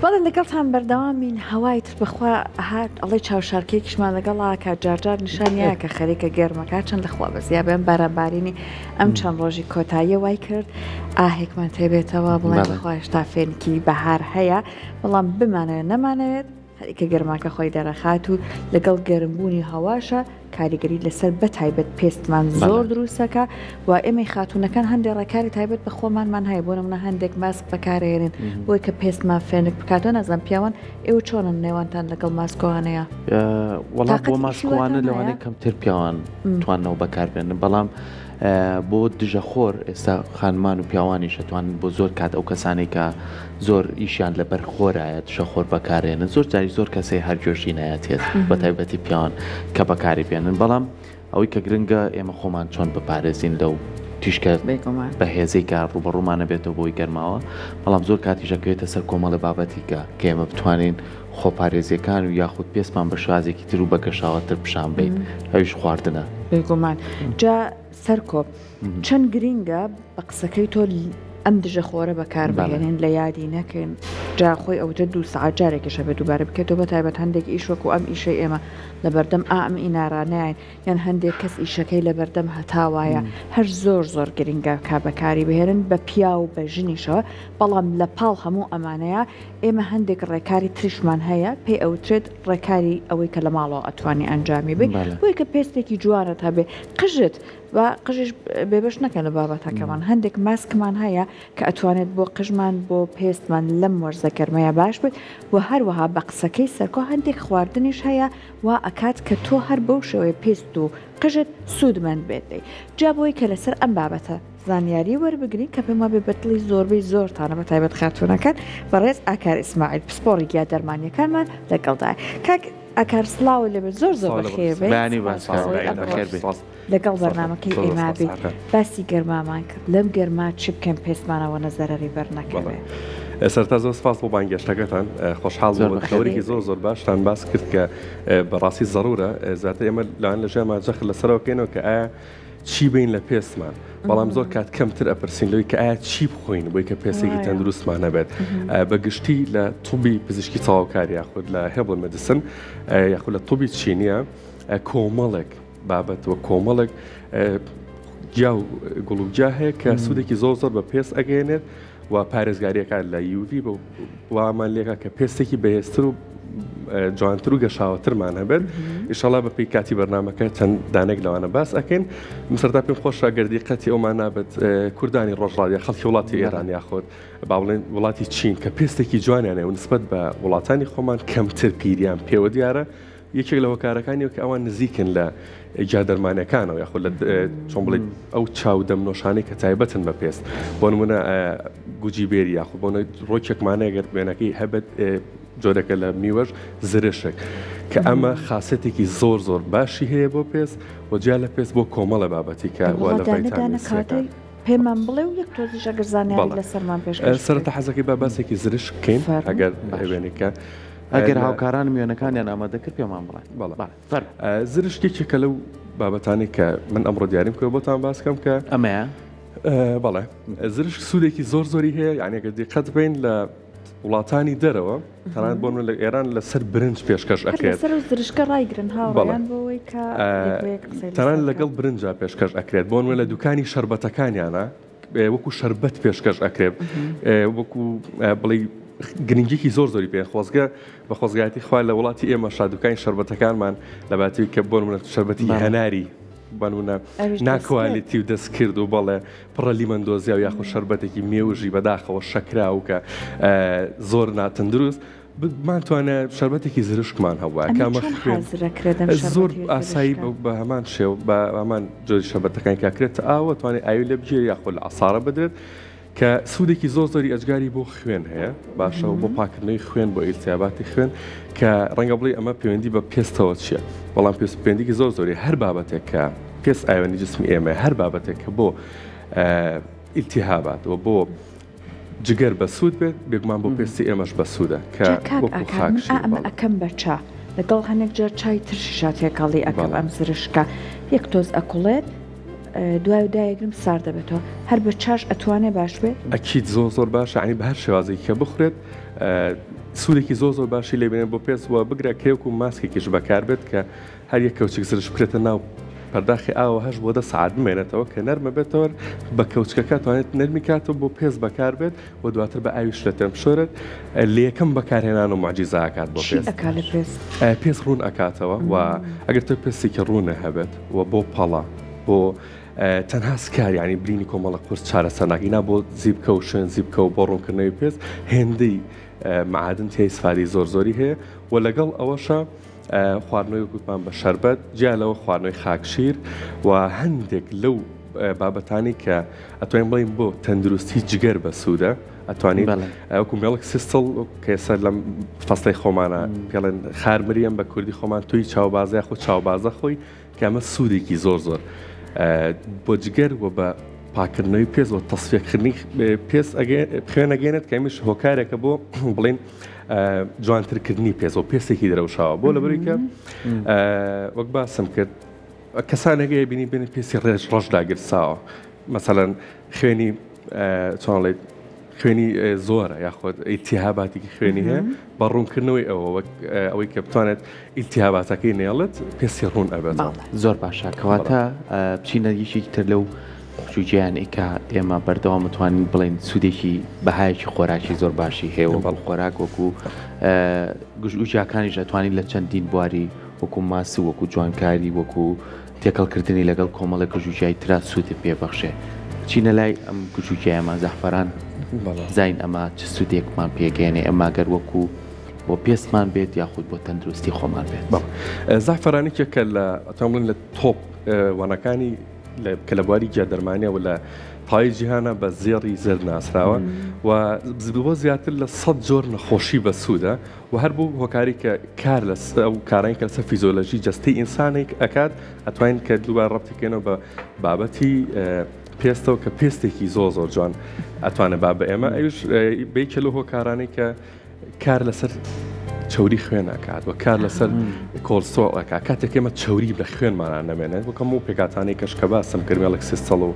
بەڵێ لەگەڵتان بەردەوامین هەوای تر بەخوا هات ئەڵێ چاوشارکێکیشمان لەگەڵا کە جارجار نیشانیا کە خەریکە گەرمەکە چەند لەخوا بەزیا بێن بارانبارینی ئەم چەند ڕۆژی کۆتاییە وای کرد ئاهێکمان تێبێتەوە بڵێن بەخوا هێشتا فێنکی بەهار هەیە بەڵام بمانەوێت نەمانەوێت خەریکە گەرماکە خۆی دەرەخات و لەگەڵ گەرمبوونی هەواشە کاریگەری لەسەر بەتایبەت پێستمان زۆر دروستەکە و ئێمەی خاتوونەکان هەندێک ڕێکاری تایبەت بە خۆمانمان هەیە بۆ نمونە هەندێک ماسک بەکارهێنن بۆی کە پێستمان فێنک بکاتەوە نازانم پیاوان ئێوە چۆنن نێوانتان لەگەڵ ماسکۆوانەیە؟ وەڵا بۆ ماسکۆوانە لەوانەیە کەمتر پیاوان توانەوە بەکاربێنن بەڵام بۆ دژە خۆر ئێستا خانمان و پیاوانیش ئەتوانن بۆ زۆر کات ئەو کەسانەی کە زۆر ئیشیان لەبەر خۆرایە دژە خۆر بەکارێنن زۆر جاری زۆر کەسەی هەر گوێشی نایەتێت بە تایبەتی پیاوان کە بەکاری بێنن بەڵام ئەوەی کە گرنگە ئێمە خۆمان چۆن بپارێزین لەو تیشکە بەهێزەی کە ڕووبەڕوومانە بێتەوە بۆی گەرماوە بەڵام زۆر کاتیش ئەکەوێتە سەر کۆمەڵە بابەتی کە کە ئێمە بتوانین خۆپارێزیەکان و یاخود پێستمان بە شێوازێکی تر و بە گەشاوەتر پیشان بەین ئەویش خواردنە. بێگومان جا سەرکۆ چەند گرینگە بە قسەکەی تۆ ئەم دژە خۆرە بەکار بهێنین لە یادی نەکەین جا خۆی ئەوتە دوو سەعات جارێکیش هەبێت دووبارە بکەێتەوە بە تایبەت هەندێک ئیش وەکو ئەم ئیشەی ئێمە لەبەردەم ئا ئەم ئینارانەین یان هەندێک کەس ئیشەکەی لەبەردەم هەتاوایە هەر زۆر زۆر گرنگە کا بەکاری بهێنن بە پیاو بە ژنیشەوە بەڵام لە پاڵ هەموو ئەمانەیە ئێمە هەندێک ڕێکاری تریشمان هەیە پێی ئەوترێت ڕێکاری ئەوەی کە لە ماڵەوە ئەتوانی ئەنجامی بەی بۆیە کە پێستێکی جوانت هەبێ قژت با قژیش بێبەش نەکەن لە بابەتەکەمان هەندێک ماسکمان هەیە کە ئەتوانێت بۆ قژمان بۆ پێستمان لەم وەرزە گەرمەیە باش بێت و هەروەها بە قسەکەی سەرکۆ هەندێک خواردنیش هەیە وا ئەکات کە تۆ هەر بەو شێوەیە پێست و قژت سوودمەند بێت لێی جا بۆی کە لەسەر ئەم بابەتە زانیاری وەربگرین کە پێم وابێ بە دڵی زۆربەی زۆرتانە بە تایبەت خاتوونەکان بەڕێز ئاکار ئیسماعیل پسپۆڕی گیا دەرمانیەکانمان لەگەڵدایە کاک ئاکار سڵاوت لێبێت زۆر زۆر بەخێر بێیت لەگەڵ بەرنامەکەی ئێمە بیت باسی گەرمامان کرد لەم گەرما چ بکەین پێستمان ئەوەنە زەرەری بەر نەکەوێت؟ سەرەتا زۆر سپاس بۆ بانگێشتەکەتان خۆشحاڵ بووم تەوەرێکی زۆر زۆر باشتان باس کرد کە بەڕاستی زەرورە زیاتر ئێمە لەوان لە ژیانمان جەخت لەسەرەوە بکەینەوە کە ئایا چی بین لە پێستمان بەڵام زۆر کات کەمتر ئەپرسین لەوەی کە ئایا چی بخۆین بۆی کە پێستێکی تەندروستمان هەبێت بە گشتی لە طبی پزیشکی تەواوکار یاخود لە herbal medicine یاخود لە طبی چینیە کۆمەڵێک بابەت و کۆمەڵێک گیا و گوڵ و گیا هەیە کە سوودێکی زۆر زۆر بە پێست ئەگەیەنێت و پارێزگاریەکان لە UV وامان لێکا کە پێستێکی بەهێزتر و جوانتر و گەشاوەترمان هەبێت ئیشەڵا بە پێی کاتی بەرنمەکە چەند دانێک لەوانە باس ئەەکەین مسەرتا پێم خۆشە گەردی قەتی ئەومان نابێت کوردانی ڕۆژڵاتیا خەڵکی وڵاتی ئێران یاخود با بڵێن وڵاتی چین کە پێستێکی جوانیانە و نسبەت بە وڵاتانی خۆمان کەمتر پیریان پێوە دیارە یەکێک لە هۆکارەکانی کە ئەوان نزیکن لە گیا دەرمانەکانەوە یاخود لە چۆن بڵێ ئەو چاو دەم نۆشانەی کە تایبەتن بە پێست بۆ نمونە goji berry یاخود بۆ ڕۆکێکمانە گەر وێنەکەی هەبێت جۆرەکە لە میوەش زرشک کە ئەمە خاصەتێکی زۆر زۆر باشی هەیە بۆ پێست و جیا لە پێست بۆ کۆمەڵە بابەتی کە وا لە ڤایتامین پێمان بڵێ و یەک تۆزیش ئەگەر زانیاری لەسەرمان پێشکەش سەرەتا حەزەکەی با باسێکی زرشک بکەین ئەگەر وێنەکە ئەگەر هاوکارانم وێنەکانیان ئامادە کرد پێمان بڵێن. بەڵێ. فەرموو. زرشک یەکێکە لەو بابەتانەی کە من ئەمڕۆ دیاریم کردووە بۆتان باس کەم کە. ئەمەیە؟ بەڵێ. زرشک سوودێکی زۆر زۆری هەیە یعنی ئەگەر دیقەت بەین لە وڵاتانی دەرەوە تەنانەت بۆ نموونە لە ئێران لەسەر برنج پێشکەش ئەکرێت. لەسەر ئەو زرشکە ڕایگرن هاوڕێیان بۆ ئەوەی کە تەنانەت لەگەڵ برنجا پێشکەش ئەکرێت بۆ نموونە لە دوکانی شەربەتەکانیانە وەکو شەربەت پێشکەش ئەکرێت وەکو بڵێ گرنگیکی زۆر زۆری پێ خۆزگە بە خۆزگایەتی خوا لە وڵاتی ئێمە شادوکانی شەربەتەکانمان لە باتی کە بۆ منە شەربەتی هەناری بەنونە ناکوالیتی و دەستکرد و بەڵێ پڕە لیمەندۆزیا و یاخود شەربەتێکی مێوژی بەداخەوە شەکرا و کە زۆر ناتەندروست بمانتوانە شەربەتێکی زرشکمان هەبووە کە ئەمە خوێن زۆر ئاسایی بە هەمان شێو بە هەمان جۆری شەربەتەکان کە کرێتە ئاوە توانێت ئاوی لێ بگیرێت یاخۆ لە عەسارە بدرێت کە سوودێکی زۆر زۆری ئەجگاری بۆ خوێن هەیە باشە و بۆ پاکردنەوەی خوێن بۆ ئیلتیاباتی خوێن کە ڕەنگە بڵێ ئەمە پەیوەندی بە پێستەوە چییە بەڵام پێست پەیوەندیکی زۆر زۆری هەر بابەتێک کە پێست ئاوێنی جسمی ئێمە هەر بابەتێک کە بۆ ئیلتیهابات و بۆ جگەر بەسوود بێت بێگومان بۆ پێستی ئێمەش بەسوودە کە جا کاک وەکو ئاکار خاک من ئا شیر ئەمە بەڵێ. ئەکەم بە چا لەگەڵ هەنێک جار چای ترشیشا تێکەڵی ئەکەم بەڵێ. ئەم زرشکە یەک تۆز ئەکوڵێت. دوای دایگرم سارد دەبێتەوە هەر بە چاش ئەتوانێ باش بێت؟ ئەکید زۆر زۆر باشە یانی بە هەر شێوازێکی کە بخورێت سوودێکی زۆر زۆر باشی لێ بێنێت بۆ پێست و بگرە کرێک و ماسکێکیش بەکاربێت کە هەر یەک کەوچک زرش بکرێتە ناو پەرداخی ئاوە هەش بۆ دە سەعات بمێنێتەوە کە نەرمە بێتەوە بە کەوچکەکە توانێت نەرمی کاتەوە بۆ پێست بەکار بێت و دواتر بە ئاوی شلەتێن بشۆرێت لە یەکەم بەکارهێنان و معجیزە ئەکات بۆ پێست پێست ڕوون ئەکاتەوە و ئەگەر تۆ پێستێکی ڕوونە هەبێت و بۆ پەڵە بۆ تەنها scar یانی برینی کۆمەڵە قورس چارەسەر ناکەی نا بۆ زیبکە و شوێن زیبکە و بۆ ڕوونکردنەوەی پێست هێندەی معادن تیای سفادەی زۆر زۆری هەیە و لەگەڵ ئەوەشە خواردنەوەی گوتمان بە شەربەت جیا لەوە خواردنەوەی خاکشیر و هەندێک لەو بابەتانی کە ئەتوانین بڵین بۆ تەندروستی جگەر بەسوودە ئەتوانین وەکو milk thistle کە ئێستا لەم فەسڵی خۆمانە پێڵێن خار مریەم بە کوردی خۆمان توی چاوبازە یاخود چاوبازە خۆی کە ئەمە سوودێکی زۆر زۆر بۆ جگەر و بە پاکردنەوەی پێست و تەسفیەکردنی پێست خوێن ئەگەێنێت کە ئەمیش هۆکارێکە بۆ بڵین جوانترکردنی پێست و پێستێکی درەوشاوە بۆ لەبەری کە وەک باسم کرد کەسانێک هەیە بینی بینی پێستی ڕێژ ڕەش داگرساوە مەسەلەن خوێنی چۆنڵێت خوێنی زۆرە یاخود ئیلتیهاباتێکی خوێنی هەیە بە ڕوونکردنەوەی ئەوە وەک ئەوەی کە بتوانێت ئیلتیهاباتەکەی نێڵێت پێستی ڕوون ئەبێت. زۆر باشە کەواتە بچینە یەکێکی تر لەو جوجەیانەی کە ئێمە بەردەوام متوانین بڵێین سوودێکی بەهایەکی خۆراکی زۆر باشی هەیە وەکو خۆراک وەکو گژوگیاکانیش ئەتوانین لە چەندین بواری وەکو ماسی وەکو جوانکاری وەکو تێکەڵکردنی لەگەڵ کۆمەڵێک گژوگیای ترا سوودت پێ بەخشێ. بچینە لای ئەم گژوگیایەمان زەعفەران بزانین ئەمە چ سوودێکمان پێگەیەنێ ئەمە گەر وەکو بۆ پێستمان بێت یاخود بۆ تەندروستی خۆمان بێت. بەڵێ زەعفەران یەکێکە لە ئەتوانم بڵێم لە تۆپ وانەکانی کە لە بواری گیادەرمانیە و لە تای جیهانە بە زێڕی زەرد ناسراوە و بۆ زیاتر لە 100 جۆر نەخۆشی بەسوودە و هەر بۆ هۆکاری کە کار لە ئەو کارانی کە لەسەر فیزۆلۆژی جەستەی ئینسانێک ئەکات ئەتوانین کە دووبارە ڕەبتی کەینەوە بە بابەتی پێستەوە کە پێستێکی زۆر زۆر جوان ئەتوانێت با بە ئێمە ئەوش بێکە لەو هۆکارانەی کە کار لەسەر چەوری خوێن ئەکات و کار لەسەر کۆلسترۆڵ ئەکات کاتێک ئێمە چەوری لە خوێنمانان نەمێنێت وەکەم و پێکاتانەی کەش کە باسم کرد milk thistle و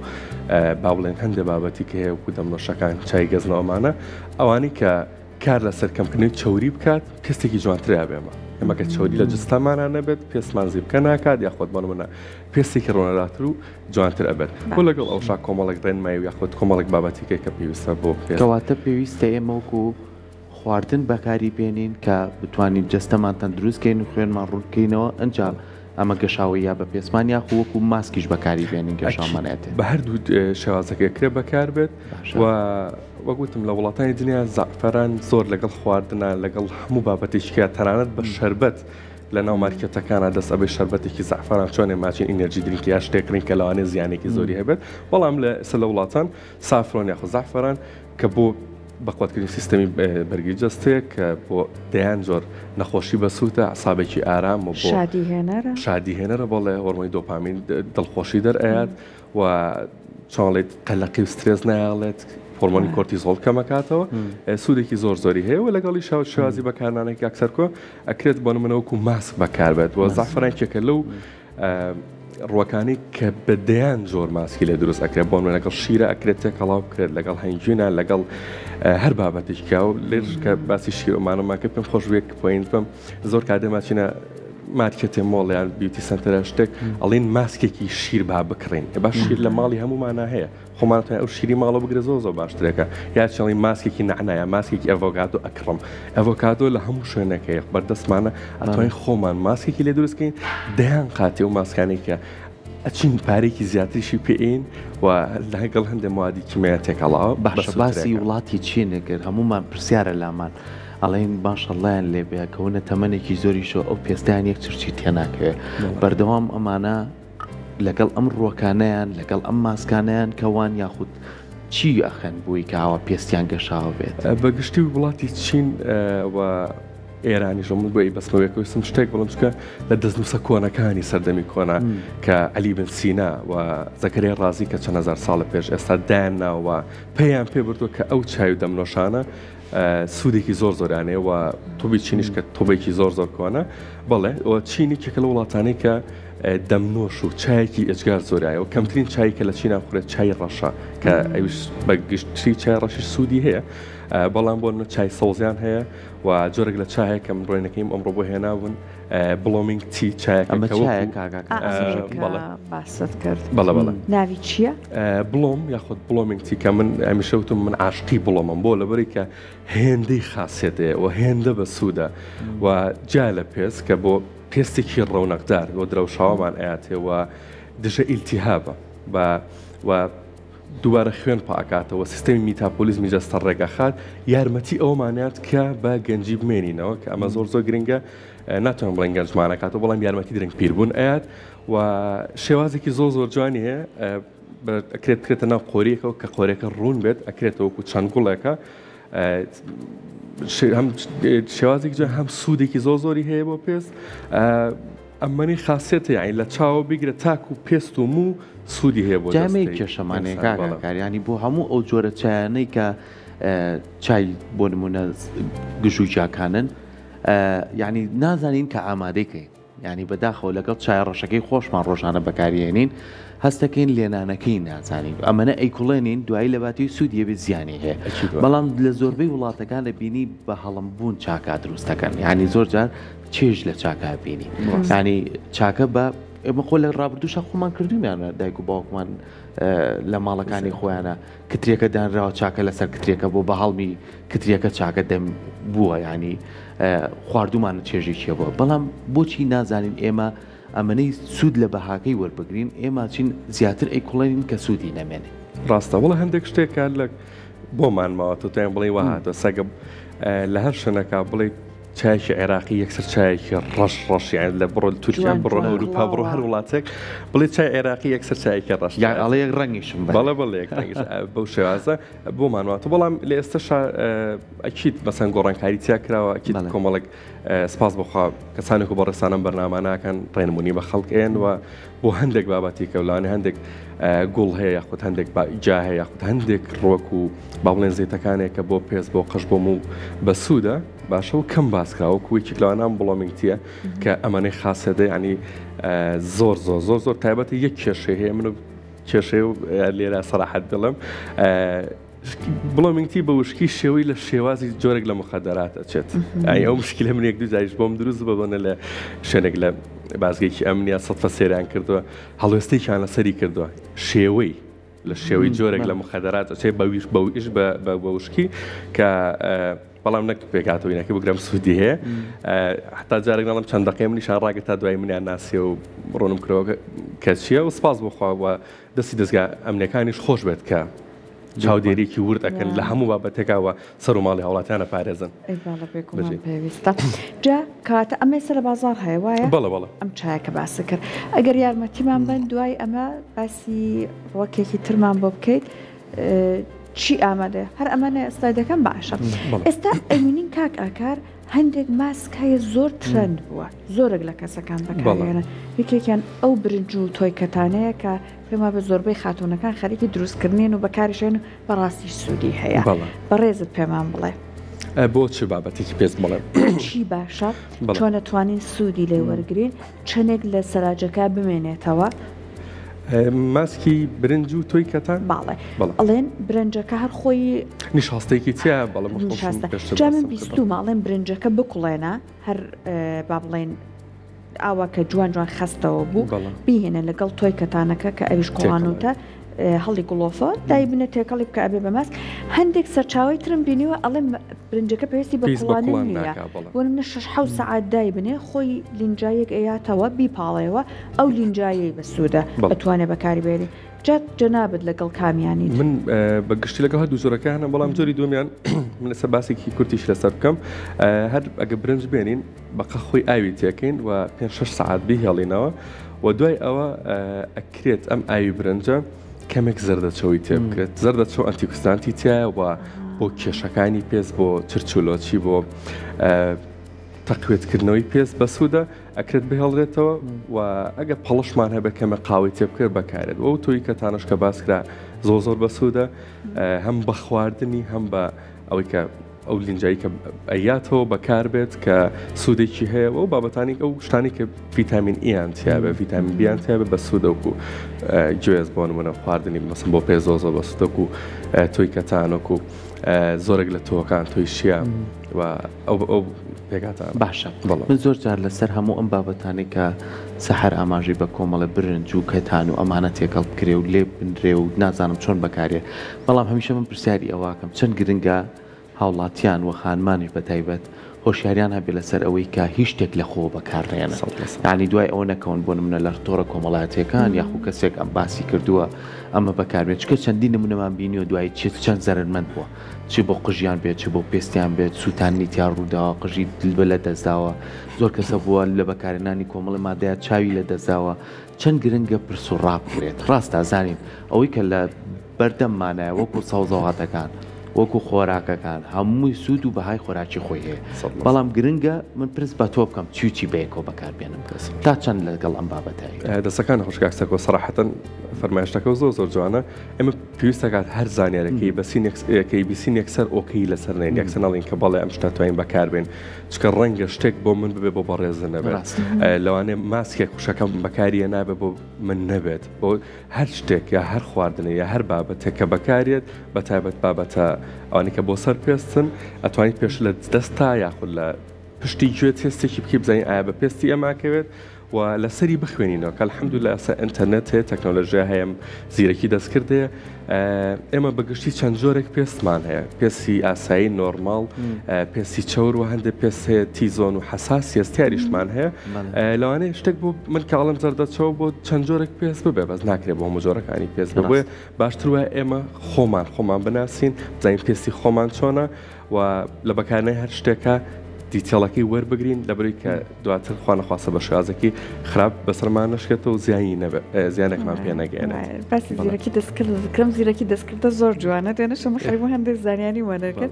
با بڵێن هەندێک بابەتی کە هەیە وەکو دەمنۆشەکان چای گەزنەوەمانە ئەوانەی کە کار لەسەر کەمکردنەوەی چەوری بکات پێستێکی جوانتر ئەبێ ئێمە ئێمە کە چەوری لە جستەمانا نەبێت پێستمان زیپکە ناکات یاخود بۆ نمونە پێستێکی ڕۆنەداتر و جوانتر ئەبێت بۆ لەگەڵ ئەوشا کۆمەڵێک ڕێنمایی و یاخود کۆمەڵێک بابەتیکە کە پێویستە بۆ پێست. کەواتە پێویستە ئێمە وەکو خواردن بەکاری بێنین کە بتوانین جەستەمان تەندروست کەین و خوێنمان ڕوون بکەینەوە ئنجا ئەمە گەشاوەی یا بە پێستمان یاخو وەکو ماسکیش بەکاری بێنین گەشاومان ئەکید ئەتێ. بە هەردوو شێوازەکەی ئەکرێ بەکار بێت باشە. و وەک وتم لە وڵاتانی دنیا زەعفەران زۆر لەگەڵ خواردنا لەگەڵ هەموو بابەتێکی کە تەنانەت بە شەربەت لە ناو مارکێتەکانا دەست ئەبەی شەربەتێکی زەعفەران چۆنێ ماچین energy drink یا شتێک کڕین کە لەوانەیە زیانێکی زۆری هەبێت بەڵام لە ئێستا لە وڵاتان saffron یاخود زەعفەران کە بۆ بەقوەتکردنی سیستەمی بەرگری جەستەیە کە بۆ دەیان جۆر نەخۆشی بەسوودە، عەسابێکی ئارام و بۆ شادی هێنەرە. شادی هێنەرە بەڵێ، هۆرمۆنی دۆپامین دڵخۆشی دەرئەیات و چۆن ئەڵێیت قەلەقی و سترێس نایەڵێت، هۆرمۆنی کۆرتیزۆڵ کەمەکاتەوە، سوودێکی زۆر زۆری هەیە و لەگەڵیشا شێوازی بەکارهێنانەکەی کاک سەرکۆ ئەکرێت بۆ نموونە وەکوو ماسک بەکاربێت و زەعفەران یەکێکە لەو ڕووەکانی کە بە دەیان جۆر ماسکی لێ دروست ئەکرێت بۆ نمونە لەگەڵ شیرە ئەکرێت تێکەڵاو بکرێت لەگەڵ هەنگوینە لەگەڵ هەر بابەتێکیا و لێرش کە باسی شیرۆمانەمان کرد پێم خۆش بێت point بم زۆر کاتێ ماچینە مارکێتێ مۆڵیان beauty center ە شتێک ئەڵین ماسکێکی شیر با بکڕین با شیر لە ماڵی هەمومانە هەیە خۆمان توانین ئەو شیری ماڵە بگرە زۆر زۆر باشترێکە یا چڵی ماسکێکی نەعنا یا ماسکێکی ئەڤۆگادۆ ئەکڕم ئەڤۆکادۆ لە هەموو شوێنێک هەیە بەردەستمانە ئەتوانین خۆمان ماسکێکی لێ دروست کەین دەیان قاتی ئەو ماسکانەی کە ئەچین پارێکی زیاتریشی پێین و لەگەڵ هەندێک موادی کیمیای تێکەڵاوە باشە باسی وڵاتی چین کرد هەمومان پرسیارە لامان ئەڵێن ماشەڵڵایان لێ بێ کەونە تەمەنێکی زۆریشەوە ئەو پێستیان یەک چرچی تێناکەوێ بەردەوام ئەمانە لەگەڵ ئەم ڕووەکانەیان لەگەڵ ئەم ماسکانەیان کە وان یاخود چی ئەخەن بۆی کە ئاوا پێستیان گەشاوە بێت؟ بە گشتی وڵاتی چین و ئێرانیش من بۆ بەسمەوەیەک ویستم شتێک بڵم چکە لە دەستنووسە کۆنەکانی سەردەمی کۆنا کە عەلی بن سینا و زەکەریای ڕازی کە چەند هەزار ساڵە پێش ئێستا دایان ناوە پێیان پێ بردووە کە ئەو چای و دەمنۆشانە سوودێکی زۆر زۆریان هەیە و تۆبی چینیش کە تۆبێکی زۆر زۆر کۆنە بەڵێ و چین یەکێکە لە وڵاتانەی کە دەمنۆش و چایەکی ئێجگار زۆرایە و کەمترین چای کە لە چینا بخورێت چای ڕەشە کە ئەویش بە گشتی چای ڕەشی سوودی هەیە بەڵام بۆ چای سەوزیان هەیە و جۆرێک لە چا هەیە کە من ڕۆینەکەیم ئەمڕۆ بۆ هێنابوون blooming tea چایەکە ئەمە کە چایە وەکو کاکە ئا، ئەسەشەکە؟ بەڵێ. باست کرد بەڵێ بەڵێ. ناوی چییە؟ bloom یاخود blooming tea کە من هەمیشە وتم من عاشقی bloom م بۆ لەبەری کە هێندەی خاسێت هەیە و هێندە بەسوودە و جیا لە پێست کە بۆ پێستێکی ڕەونەقدار بۆ درەوشاوەمان ئەیاتێ و دژە ئیلتیهابە بە و دووبارە خوێن پاکاتەوە، سیستەمی میتاپۆلیزمی جەستە ڕێکئەخات، یارمەتی ئەوەمانیات کە بە گەنجی بمێنینەوە کە ئەمە زۆر زۆر گرنگە، ناتوانم بڵێن گەنجمان ئەکاتەوە بەڵام یارمەتی درەنگ پیربوون ئەیات و شێوازێکی زۆر زۆر جوانی هەیە ئەکرێت بکرێتە ناو قۆریەکەوە کە قۆرەکە ڕوون بێت ئەکرێتەوە وەکو چەند گوڵێکە هەم شێوازێکی جوان هەم سوودێکی زۆر زۆری هەیە بۆ پێست ئەمەنی خاسیەتە یانی لە چاوە بیگرە تاکو پێست و موو سوودی هەیە بۆ جامەیەک جەستەی کێشەمان هەیە ئینسان کاک بەڵێ. ئاکار یانی بۆ هەموو ئەو جۆرە چایانەی کە چای بۆ نمونە گژوگیاکانن یانی نازانین کە ئامادەی کەین یانی بەداخەوە لەگەڵ چایە ڕەشەکەی خۆشمان ڕۆژانە بەکاریێنین هەستەکەین لێنانەکەی نازانین ئەمەنە ئەیکوڵێنین دوایی لەباتی سوودی هەبێت زیانی هەیە ئەکید وایە. بەڵام لە زۆربەی وڵاتەکان دەبینی بە هەڵم بوون چاکا دروست دەکەن یانی زۆر جار چێژ لە چاکە بینی ینی چاکە بە ئێمە خۆ لە ڕابردووشە خۆمان کردومیانە دایک و باوکمان لە ماڵەکانی خۆیانە کترێکە دانراوە چاکە لەسەر کترێکە بۆ بە هەڵمی کترێکە چاکە دەم بووە ینی خواردومانە چێژێکیە بووە بەڵام بۆچی نازانین ئێمە ئەمەەی سوود لە بەهاکەی وەربگرین ئێمە چین زیاتر ئەی کوڵێنین کە سوودی نەمێنێ ڕاستە وڵە هەندێک شتێکە لە بۆمان ماوە تۆ تیان بڵێ وە هاتە سەگە لە هەر شوێنەکە بڵێ چایەکی عێراقی یەکسەر چایەکی ڕەش ڕەش یان لە بڕۆ تورکیا بڕۆ ئەوروپا بڕۆ هەر وڵاتێک بڵێ چای عێراقی یەکسەر چایەکی ڕەش یان ئەڵێ یەک ڕەنگیشم بەڵێ بەڵێ یەک ڕەنگیش بەو شێوازە بۆمان واتە بەڵام لە ئێستەشا ئەکید مەسەن گۆڕانکاری تیا کراوە ئەکید کۆمەڵێک سپاس بۆخوا کەسانێک و بەڕێسانم بەرنامە ناکەن ڕێنمونی بە خەڵک ئێن و بۆ هەندێک بابەتی کە لەوانەیە هەندێک گوڵ هەیە یاخود هەندێک جا هەیە یاخود هەندێک ڕوەک و با بڵێن زەیتەکانێک کە بۆ پێست بۆ قژ بۆ موو بەسوودە باشە و کەم باسکراوە وەکو یەکێک لەوانە ئەم blooming tea یە کە ئەمانەی خاصێتە ینی زۆر زۆر زۆر زۆر تایبەتە یەک کێشەی هەیە من کێشەی و لێرە سەراحەت دڵم blooming tea بە وشکی شێوەی لە شێوازی جۆرێک لە مخدرات ئەچێت ئەی ئەو مشکلە من یەک دوو جاریش بۆم دروست بەبنە لە شوێنێک لە بازگەیەکی ئەمنیا سەدفە سێریان کردووە هەڵوێستێکیان لەسەری کردووە شێوەی لە شێوەی جۆرێک لە مخدرات ئەچێت بە ویش بە ویش بە وشکی کە بەڵام نەک پێکاتەوەینەکە بگرم سوودی هەیە حتا جارێک ناڵم چەند دقەیە منیشان ڕاگرت تا دوای منیان ناسیە و ڕۆنم کرەوە کە چییە و سپاس بۆخوا و دەستی دەزگا ئەمنیەکانیش خۆش بێت کە چاودێریکی ورد ئەکەن لە هەموو بابەتێکا و سەر و ماڵی هاوڵاتیان ئەپارێزن. ئەی بەڵێ بێگومان پێویستە. جا کەواتە ئەمە ئێستا لە بازاڕ هەیە وایە؟ بەڵێ بەڵێ. ئەم چایە کە باست کرد. ئەگەر یارمەتیمان بەن دوای ئەمە باسی ڕوەکێکی ترمان بۆ بکەیت چی ئامادەیە؟ هەر ئەمە نە ئێستا دەکەم باشە. ئێستا ئەمینین کاک ئاکار هەندێک ماسک هەیە زۆر trend بووە زۆرێک لە کەسەکان بەکارێنن یەکێکیان ئەو برنج و تۆی کەتانەیە کە پێم وابێ زۆربەی خاتوونەکان خەریکی دروستکردنین و بەکاریشێن و بەڕاستی سوودی هەیە بەڕێزت پێمان بڵێ. بۆ چ بابەتێکی پێست بڵێم؟ چی باشە چۆن ئەتوانین سوودی لێ وەرگین چەندێک لە سەراجەکە بمێنێتەوە؟ ماسکی برنج و تۆی کەتان؟ باڵێ ئەڵێن برنجەکە هەر خۆی نیشاستەیەکی تیا بەڵێ جا من بیستومە ئەڵێن برنجەکە بکوڵێنە هەر با بڵێن ئاوا کە جوان جوان خەستەوە بوو بیهێنە لەگەڵ تۆی کەتانەکە کە ئەویش کوڵانوتە هەڵی گڵۆفە دای بنە تێکەڵی بکە ئەبێ بە ماسک هەندێک سەرچاوی ترم بینیوە ئەڵێ برنجەکە پێویستی بە کوڵانن نییە بۆ منە شش حەوت سەعات دای بنێ خۆی لینجایەک ئەیاتەوە بیپاڵێوە ئەو لینجایەی بەسوودە ئەتوانێ بەکاری بێنی جا جەنابت لەگەڵ کامیانیت؟ من بە گشتی لەگەڵ هەردوو جۆرەکانم بەڵام جۆری دووەمیان من لەسەر باسێکی کورتیش لەسەر بکەم هەر ئەگە برنج بێنین بەقە خۆی ئاوی تێکەین و پێ شش سەعات بیهێڵینەوە و دوای ئەوە ئەکرێت ئەم ئاوی برنجە کەمێک زەردەچەوەی تێ بکرێت زەردەچەوە antioxidant ی تایە و بۆ کێشەکانی پێست بۆ چرچولۆچی بۆ تەقوێتکردنەوەی پێست بەسوودە ئەکرێت بهێڵرێتەوە و ئەگەر پەڵشمان هەبێ کەمە قاوەی تێ بکرێت بەکارێت ئەو تۆی کەتانەش کە باس کرا زۆر زۆر بەسوودە هەم بە خواردنی هەم بە ئەوەی کە ئەو لینجایی کە ئەیاتەوە بەکار بێت کە سوودێکی هەیە و بابەتانی ئەو شتانی کە ڤیتامین ئیان تیاێ ڤیتامین بیان تیاێ بە سوودەوەکو گوێز بۆ نمونە خواردنی مەسم بۆ پێ زۆ زۆر بە سوودەکو تۆی کەتانۆکو زۆرێک لە تۆکان تۆی شیە و ئەو ئەو پێکاتە باشە من زۆر جار لەسەر هەموو ئەم بابەتانەی کە سەحەر ئاماژەی بە کۆمەڵە برنج و کەتان و ئەمانە تێکەڵ بکرێ و لێ بنرێ و نازانم چۆن بەکارێ بەڵام هەمیشە من پرسیاری ئەوەکەم چەند گرنگە هاوڵاتیان و خانمانیش بە تایبەت هۆشیاریان هەبێ لەسەر ئەوەی کە هیچ شتێک لە خۆوە بەکار نەیەنن یانی دوای ئەوە نەکەون بۆ نمونە لە تۆڕە کۆمەڵایەتیەکان یاخو کەسێک ئەم باسی کردووە ئەمە بەکاربێن چونکە چەندین نمونەمان بینیوە دوای چ چەند زەرەرمەند بووە چ بۆ قژیان بێت چ بۆ پێستیان بێت سووتاندنی تیا ڕووداوە قژی لە دەستداوە زۆر کەسە بووە لە بەکارهێنانی کۆمەڵی مادەیە چاوی لە دەستداوە چەند گرنگە پرس و ڕا بکرێت ڕاستە زانین ئەوەی کە لە بەردەممانایە وەکو سەوزەواتەکان وەکو خۆراکەکان هەمووی سوود و بەهای خۆراکی خۆی هەیە بەڵام گرنگە من پرس بە تۆ بکەم چی و چی بەیەکەوە بەکار بێنم تا چەند لەگەڵ ئەم بابەتەی. دەستەکان خۆش کاک سەرکۆ سەراحەتەن فەرمایشتەکە زۆر زۆر جوانە ئێمە پێویست دەکات هەر زانیارەکەی بەسین یەکەی بیسین یەکسەر ئۆکەی لەسەر نین یەکسەر نەڵین کە بەڵێ ئەم شتە توانین بەکاربێن چکە ڕەنگە شتێک بۆ من ببێ بۆ بەڕێزە نەبێت لەوانەیە ماسکێک خوشەکەم بەکاریە نابێ بۆ من نەبێت بۆ هەر شتێک یا هەر خواردنێ یا هەر بابەتێک کە بەکارێت بە تایبەت بابەتە ئەوانەی کە بۆ سەر پێستن ئەتوانیت پێش لە دەستا یاخود لە پشتی گوێ تێستێکی بکەی بزانین ئایا بە پێستی ئەماکەوێت و لەسەری بخوێنینەوە کە الحمدللە ئێستا ئینتەرنێت هەیە تەکنۆلۆژیا هەیە زیرەکی دەستکرد هەیە ئێمە بەگشتی چەند جۆرێک پێستمان هەیە پێستی ئاسایی نۆرماڵ پێستی چەور و هەندێک پێست هەیە T-zone و حەساس هەستیاریشمان هەیە لەوانەیە شتێک بۆ من کاڵم زەردەچەوە بۆ چەند جۆرێک پێست ببێ بەس ناکرێت بۆ هەموو جۆرەکانی پێست ببێ باشتر وایە ئێمە خۆمان خۆمان بناسین بزانین پێستی خۆمان چۆنە و لە بەکارنای هەر شتێکە detail ەکەی وەربگرین لەبەرەی کە دواتر خوانەخواستە بە شێوازێکی خراپ بەسەرمان نەشکێتەوە زیانی نەبێت زیانێکمان پێ نەگەیەنێت. باسی زیرەکی دەستکرد دەکرم زیرەکی دەستکردە زۆر جوانە دوێنێ شەمە خەریک بوو هەندێک زانیاری وەرەگرت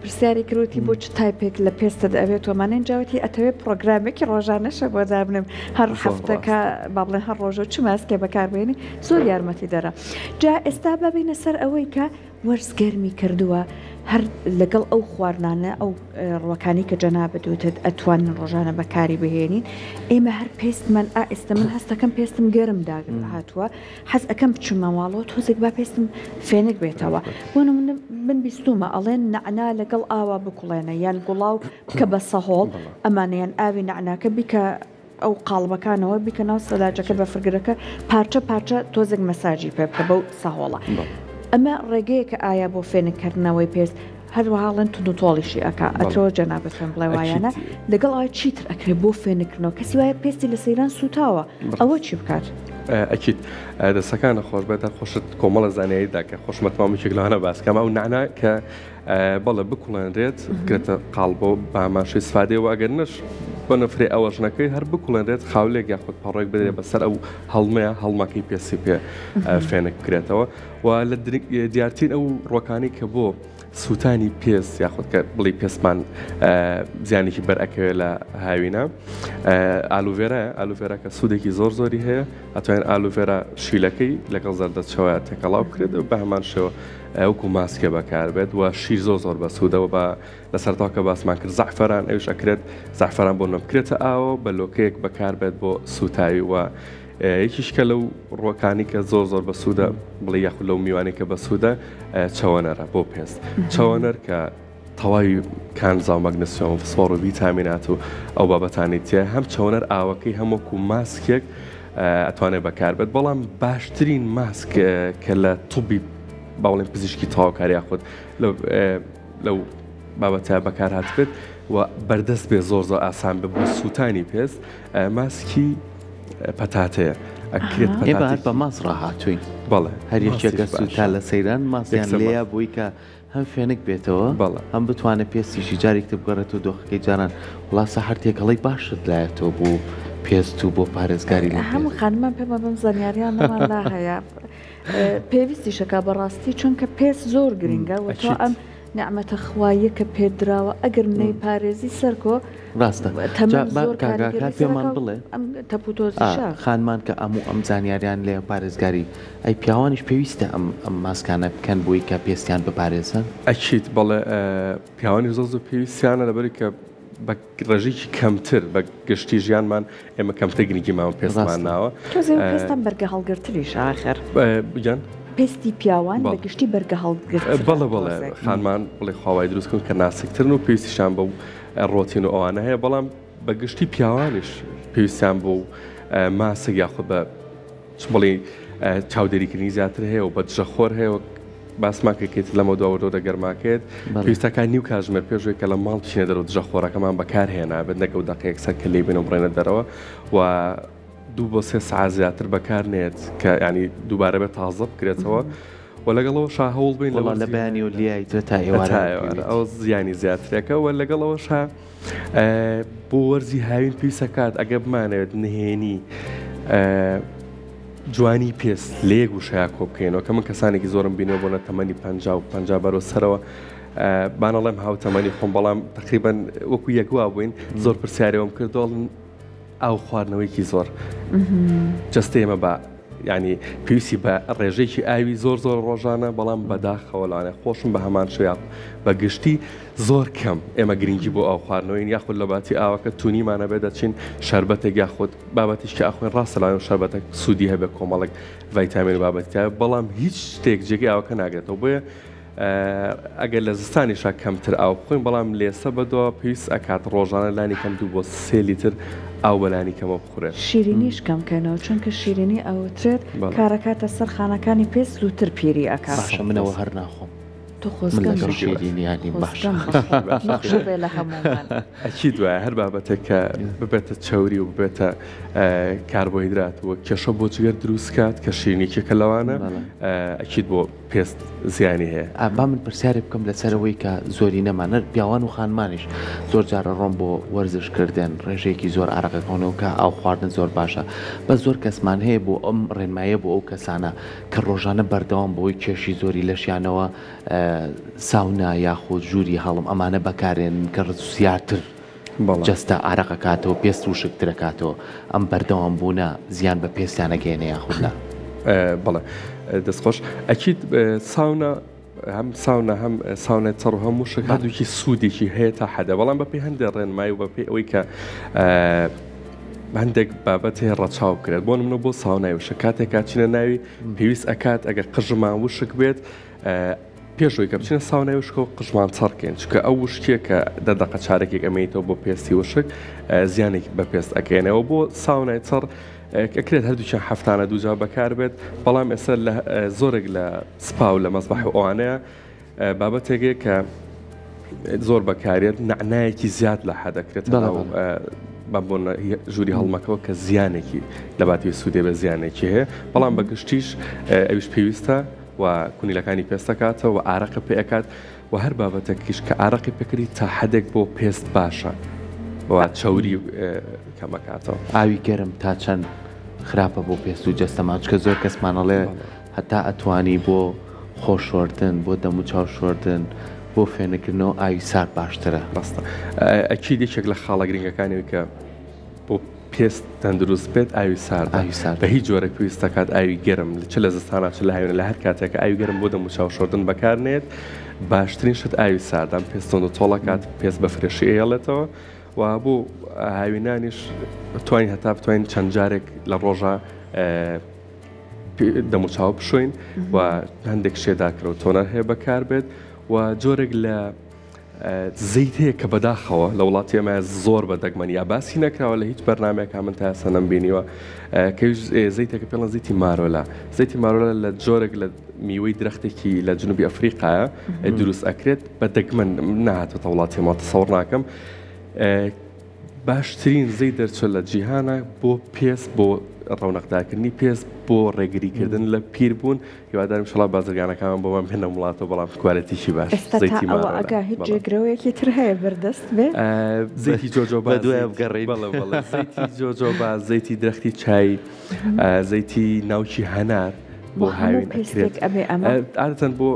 پرسیاری کردوتی بۆ چ تایپێک لە پێستت ئەوێت تۆمانە ئینجا وتی ئەتەوێ پرۆگرامێکی ڕۆژانەشە بۆ دابنێم هەر هەفتەکە با بڵێن هەر ڕۆژە چ ماسکێ بەکاربێنی زۆر یارمەتی دەرە جا ئێستا بابینە سەر ئەوەی کە وەرز گەرمی کردووە هەر لەگەڵ ئەو خواردنانە ئەو ڕوەکانی کە جەنابت وتت ئەتوانین ڕۆژانە بەکاری بهێنین ئێمە هەر پێستمان ئا ئێستا من هەستەکەم پێستم گەرم داهاتووە حەز ئەکەم بچمە ماڵەوە تۆزێک با پێستم فێنک بێتەوە بۆ نمونە من بیستومە ئەڵێن نەعنا لەگەڵ ئاوا بکوڵێنە یان گوڵاو بکە بە سەهۆڵ ئەمانە یان ئاوی نەعناکە بیکە ئەو قاڵبەکانەوە بیکە ناو سەلاجەکە بەفرگرەکە پارچە پارچە تۆزێک مەساجی پێ بکە بەو سەهۆڵە ئەمە ڕێگەیەکە ئایا بۆ فێنککردنەوەی پێست هەروەها ئەڵێن توندوتۆڵیشی ئەکا ئەتۆ جەنابت پێم بڵێ وایانە لەگەڵ ئەوە چیتر ئەکرێ بۆ فێنککردنەوە کەسی وایە پێستی لە سەیران سووتاوە ئەوە چی بکات؟ ئەکید دەستەکانت خۆش بێت هەر خۆشت کۆمەڵە زانیاری دا کە خۆشمە تەمام یەکێک لەوانە باس کەم ئەو نەعنا کە بەڵێ بکوڵێنرێت بکرێتە قاڵبۆ باماشەی سفادەیە و ئەگەر نەش بە نەفرێ ئەوەش نەکەی هەر بکوڵێنرێت خاولێک یاخود پەڕۆیەک بدرێت بەسەر ئەو هەڵمەیە هەڵمەکەی پێستی پێ فێنک بکرێتەوە و لە دیارترین ئەو ڕۆکانی کە بۆ سووتانی پێست یاخود کە بڵی پێستمان زیانێکی بەر ئەکەوێت لە هاوینە ئالوڤێرا ئالوڤێرا کە سوودێکی زۆر زۆری هەیە ئەتوانین ئالوڤێرا شیلەکەی لەگەڵ زەردەچەوە تێکەڵاو بکرێت بە هەمان شێوە وەکو ماسکێ بەکاربێت و شیر زۆر زۆر بەسوودەوە بە لە سەرتاوە کە باسمان کرد زەعفەران ئەویش ئەکرێت زەعفەران بۆ نەبکرێتە ئاوە بە لۆکەیەک بەکاربێت بۆ سووتاوی و یەکیش کە لەو ڕوەکانی کە زۆر زۆر بەسوودە بڵێ یاخود لەو میوانەی کە بەسوودە چەوەنەرە بۆ پێست چەوەنەر کە تەواوی کانزا و مەگنسیۆم و فسفۆڕ و ڤیتامینات و ئەو بابەتانی تێ هەم چەوەنەر ئاوەکەی هەم وەکو ماسکێک ئەتوانێت بەکاربێت بەڵام باشترین ماسک کە لە طبی با بڵێن پزیشکی تەواوکاری یاخود لەو بابەتە بەکار هاتبێت و بەردەست بێ زۆر زۆر ئاسان بێ بۆ سووتانی پێست ماسکی پەتاتەیە ئەکرێت ئێمە هەر بە ماس ڕاهاتووین بەڵێ هەر یەکێکە سووتا لە سەیران ماسیان لێیە بۆی کە هەم فێنک بێتەوە هەم بتوانێت پێستیشی جارێک تر بگەڕێتەوە دۆخەکەی جاران وڵا سەحەر تێکەڵەی باشت لایەتەوە بۆ پێست و بۆ پارێزگاری لە هەموو خانمان پێمە بەم زانیاریانەمان لا هەیە پێویستیشەکە بەڕاستی چونکە پێست زۆر گرنگە و تۆ ئەم. نیعمەتە خواییە کە پێت دراوە ئەگەر نەیپارێزی سەرکۆ ڕاستە تەمەن جا با زۆر کاک کاریگەری ئاکار پێمان سەرەکا و بڵێ ئەم ئا تەپوتۆزیشە. خانمان کە ئەم و ئەم زانیاریان لێیە پارێزگاری ئەی پیاوانیش پێویستە ئەم ئەم ماسکانە بکەن بۆی کە پێستیان بپارێزن؟ ئەکید بەڵێ پیاوانیش زۆر زۆر پێویستیانە لەبەری کە بە ڕێژەیەکی کەمتر بە گشتی ژیانمان ئێمە کەمتر گرنگیمان بە پێستمان ڕاستە. ناوە تۆزێ پێستان بەرگە هەڵگرتریشە ئاخر. گیان؟ پێستی پیاوان بە بەڵێ. گشتی بەرگە هەڵگرترە بەڵێ بەڵێ تۆزێک. خانمان بڵێ خوا وای دروست کردن کە ناسکترن و پێویستیشان بەو ڕۆتین و ئەوانە هەیە بەڵام بە گشتی پیاوانیش پێویستیان بۆ ماسک یاخود بە چ بڵێ چاودێریکردنی زیاتر هەیە و بە دژەخۆر هەیە وەک باسمان کرد کە لەمە دوا وردە گەرماکەیت پێویستەکان نیو کاتژمێر پێش کە لە ماڵ بچینە دەرەوە دژەخۆرەکەمان بەکار هێنابێت نەک ئەو دەقەیەک سەر کە لێی بین و بڕێنە دەرەوە و دوو بۆ سێ سەعات زیاتر بەکار نێت کە ینی دووبارە بێت تازە بکرێتەوە و لەگەڵەوەشا هەوڵ بین وەڵا لە بەیانیەوە لیایترە تا ئێوارە تا ئێوارە ئەو زیانی زیاترەکە و لەگەڵەوەشا بۆ وەرزی هاوین پێویستە کات ئەگەر بمانەوێت نهێنی جوانی پێست لە یەک وشەیا کۆ بکەینەوە کە من کەسانێکی زۆرم بینەوە بۆنە تەمەنی پ و پ بەرەو سەرەوە بانەڵێم هاوتەمەنی خۆم بەڵام تقریبان وەکو یەکوا بووین زۆر پرسیارەوەم کردۆڵن ئاو خواردنەوەیکی زۆر جەستەی ئێمە بە ینی پێویستی بە ڕێژەیەکی ئاوی زۆر زۆر ڕۆژانە بەڵام بەداخەوە لەوانەیە خۆشم بە هەمان شێوە بە گشتی زۆر کەم ئێمە گرنگی بۆ ئاو خواردنەوەین یاخود لە باتی ئاوەکە تونیمانە بێ دەچین شەربەتێک یاخود بابەتیش کە ئەخۆین ڕاستە لەوانەیە شەربەتەک سوودی هەبێ کۆمەڵێک ڤایتامین و بابەتی تایبەت بەڵام هیچ شتێک جێگەی ئاوەکە ناگرێتەوە بۆیە ئەگەر لە زستانیشا کەمتر ئاو بخۆین بەڵام لێسە بەدوا پێویست ئەکات ڕۆژانە لانی کەم دوو بۆ سێ لیتر ئاو بەلانی کەمەوە بخورێت. شیرینیش کەم کەنەوە چونکە شیرینی ئەوترێت کارەکاتە سەر خانەکانی پێست زووتر پیری ئەکات. باشە من ئەوە هەر ناخۆم. تۆ من خۆزگەم لەگەڵ بە شیرینیان نیم باشە. خۆزگەم بە خۆت نەخشە بێ لە هەموومان. ئەکید وایە هەر بابەتێک کە ببێتە چەوری و ببێتە کاربۆهیدرات و کێشە بۆ جگەر دروست کات کە شیرینی یەکێکە لەوانە ئەکید بۆ پێست زیانی هەیە. با من پرسیارێک بکەم لەسەر ئەوەی کە زۆرینەمان هەر پیاوان و خانمانیش زۆر جار ئەڕۆن بۆ وەرزش کردن ڕێژەیەکی زۆر ئارەق ئەکەونەوە کە ئاو خواردن زۆر باشە بەس زۆر کەسمان هەیە بۆ ئەم ڕێنماییە بۆ ئەو کەسانە کە ڕۆژانە بەردەوام بەهۆی کێشی زۆری لەشیانەوە ساونا یاخود ژووری هەڵم ئەمانە بەکارێنن کە زیاتر جەستە ئارەق ئەکاتەوە پێست وشکتر ئەکاتەوە ئەم بەردەوام بوونە زیان بە پێستیان ئەگەیەنێ یاخود نا؟ بەڵێ دەست خۆش ئەکید ساونا هەم ساونا هەم ساونای تەڕ و هەم وشک هەردووکی سوودێکی هەیە تا حەدە بەڵام بەپێی هەندێک ڕێنمایی و بەپێی ئەوەی کە هەندێک بابەت هەیە ڕەچاو بکرێت بۆ نمونە بۆ ساونای وشک کاتێک کاچینە ناوی پێویست ئەکات ئەگەر قژمان وشک بێت پێش ئەوەی کە بچینە ساونای وشکەوە قژمان چڕ کەین چونکە ئەو وشکیە کە دە دەقە چارەکێک ئەمێنیتەوە بۆ پێستی وشک زیانێک بە پێست ئەکەێنەوە بۆ ساونای چڕ ئەکرێت هەردووکیان هەفتانە دووجار بەکار بێت بەڵام ئێستا لە زۆرێک لە سپا و لە مەزبەح و ئەوانەیە بابەتێکێ کە زۆر بەکارێت نەعنایەکی زیاد لە حەدەکرێت بە بۆن ژووری هەڵمەکەەوە کە زیانێکی لە باتی سوودێ بە زیانێکی هەیە بەڵام بە گشتیش ئەویش پێویستە و کونیلەکانی پێست دەکاتەوە و ئارەقە پێ ئەکات و هەر بابەتێکیش کە ئارەقی پێکردی تا حەدێک بۆ پێست باشە و چەوری کەمەکاتەوە. ئاوی گەرم تا چەند خراپە بۆ پێست و جەستەمان چونکە زۆر کەسمان ئەڵێ هەتا ئەتوانی بۆ خۆ شۆردن بۆ دەموچاو شۆردن بۆ فێنکردنەوە ئاوی سارد باشترە. ڕاستە ئەکید یەکێک لە خاڵە گرنگەکانی کە بۆ پێست تەندروست بێت ئاوی ساردە ئاوی سارد. بە هیچ جۆرێک پێویست ناکات ئاوی گەرم چ لە زستانا چ لە هاوینە لە هەر کاتێک ئاوی گەرم بۆ دەموچاو شۆردن بەکار نێت باشترین شت ئاوی ساردە ئەم پێست توند و تۆڵ ئەکات پێست بە فرێشی ئەیەڵێتەوە و بۆ هاوینانیش توانین هەتا بتوانین چەند جارێک لە ڕۆژە دەموچاو بشۆین و هەندێک شێدارکەرەوە تۆنەر هەیە بەکار بێت و جۆرێک لە زەیت هەیە کە بەداخەوە لە وڵاتی ئێمە زۆر بە دەگمەن یا باسی نەکراوە لە هیچ بەرنمەیەکا من تا ئێستا نەمبینیوە کە زەیتێکە پێڵەن زەیتی مارۆلا زەیتی مارۆلا لە جۆرێک لە میوەی درەختێکی لە جنوبی ئەفریقایە دروست ئەکرێت بە دەگمەن نهاتوەتە وڵاتی ئێمە تەسەوڕ ناکەم باشترین زەیت دەرچوە لە جیهانە بۆ پێست بۆ ڕەونەقدارکردنی پێست بۆ ڕێگریکردن لە پیربوون هیوادارم ئینشەڵا بازرگانەکانمان بۆمان بێنە وڵاتەوە بەڵام کوالێتیی باش ئێستا تا زەیتی ئەوە مارۆلا ئەگا هیچ بەڵێ. جێگرەوەیەکی تر هەیە بەردەست بێ؟ زەیتی جۆجۆبا بەدوایە زەیتی بگەڕێین. بەڵێ بەڵێ زەیتی جۆجۆبا زەیتی درەختی چای زەیتی ناوکی هەنار. بۆ هاوین ئەکرێت عادەتەن بۆ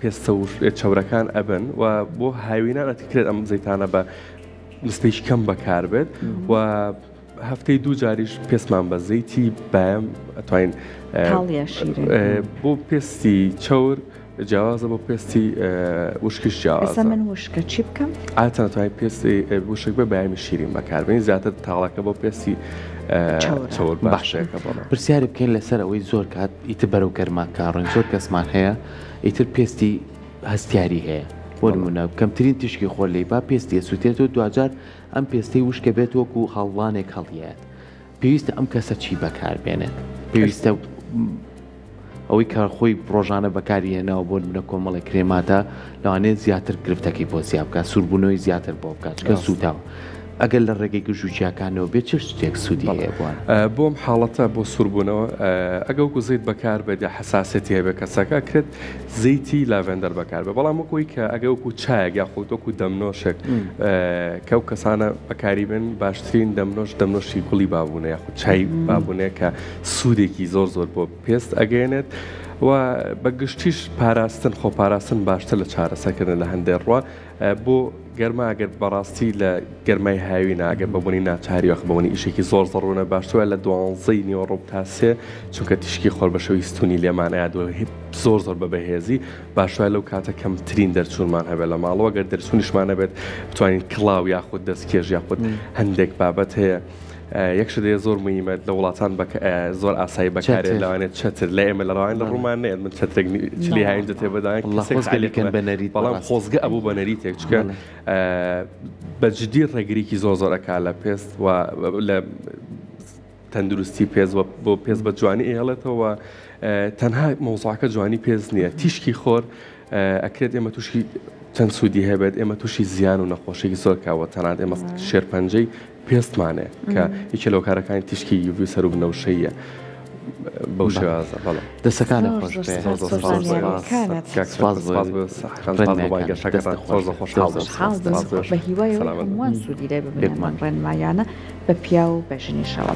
پێستە چەورەکان ئەبن و بۆ هاوینان ئەتکرێت ئەم زەیتانە بە نسبەیش کەم بەکاربێت و هەفتەی دوو جاریش پێستمان بە زەیتی بایەم ئەتوانین بۆ پێستی چەور جیاوازە بۆ پێستی وشکیش جیاوازە. ئێستا من وشکە چی بکەم؟ ئاتەن ئەتوانی پێستی وشک بە بایەمی شیرین بەکاربێنی زیاتر تاڵەکە بۆ پێستی چەور باشێکە بەڵێ. پرسیارێ بکەین لەسەر ئەوەی زۆر کات ئیتر بەرەو گەرما کاڕۆین زۆر کەسمان هەیە ئیتر پێستی هەستیاری هەیە بۆ نمونە کەمترین تیشکی خۆر لێی با پێستی ئەسوتێت و دواجار ئەم پێستەی وشکە بێت وەکو هەڵڵانێک هەڵیەت پێویستە ئەم کەسە چی بەکار بێنێت پێویستە ئەوەی کە خۆی ڕۆژانە بەکاری هێناوە بۆ نمونە کۆمەڵێک کرێماتە لەوانەیە زیاتر گرفتەکەی بۆ زیاد بکات سووربوونەوەی زیاتر بۆ بکات چونکە سووتاوە ئەگەر لە ڕێگەی گژوگیاکانەوە بێت چ شتێک سوودی هەیە بۆیان؟ بۆم حاڵەتە بۆ سووربوونەوە ئەگە وەکو زەیت بەکار بێت یا حەساسیەتی هەبێت کەسەکە ئەکرێت زەیتی لاڤێندەر بەکار بێت بەڵام وەکو ئەوەی کە ئەگە وەکو چایەک یاخود وەکو دەمنۆشێک کە ئەو کەسانە بەکاری بێن باشترین دەمنۆش دەمنۆشی گوڵی بابوونە یاخود چای بابوونەیە کە سوودێکی زۆر زۆر بۆ پێست ئەگەیەنێت و بە گشتیش پاراستن خۆپاراستن باشتر لە چارەسەرکردن لە هەندێک ڕوە بۆ گەرما گەر بەڕاستی لە گەرمای هاوینە ئەگەر بەبوونی ناچاری وەخ بەبوونی ئیشێکی زۆر زەڕوونە باشترە لە دوانزەی نیوەڕۆ تا سێ چونکە تیشکی خۆر بە شێوەی ستونی لێمان ئەیات و زۆر زۆر بە بەهێزی باشوایە لەو کاتە کەمترین دەرچوونمان هەبێت لە ماڵەوە گەر دەرچوونیشمان هەبێت بتوانین کڵاو یاخود دەستکێش یاخود هەندێک بابەت هەیە یەک شت هەیە زۆر مهمە لە وڵاتان بە زۆر ئاسایی بەکارێت لەوانێت چەتر لە ئێمە لە ڕەوان لە ڕوومان نێت من چەترێک چلی هاین دەتێ بەدان خۆزگەلیکەن بە نەریت بەڵام خۆزگە ئەبوو بە نەریتێک چکە بە جدی ڕێگریکی زۆر زۆر ئەکا لە پێست و لە تەندروستی پێست و بۆ پێست بە جوانی ئەهێڵێتەوە تەنها مەوزوعەکە جوانی پێست نییە تیشکی خۆر ئەکرێت ئێمە تووشی چەند سوودی هەبێت ئێمە تووشی زیان و نەخۆشیێکی زۆر کاوە تەنانەت ئێمە شێرپەنجەی پێستمانێ کە یەکێ لە هۆکارەکانی تیشکی یوڤی سەر و بنەوشەیە بەو شێوازە بەڵێ دەسەکانت خۆش بێ بە هیوای هەمووان سوودی لێ ببینن ڕێنمایانە بە پیاو و بە ژنیشەوە.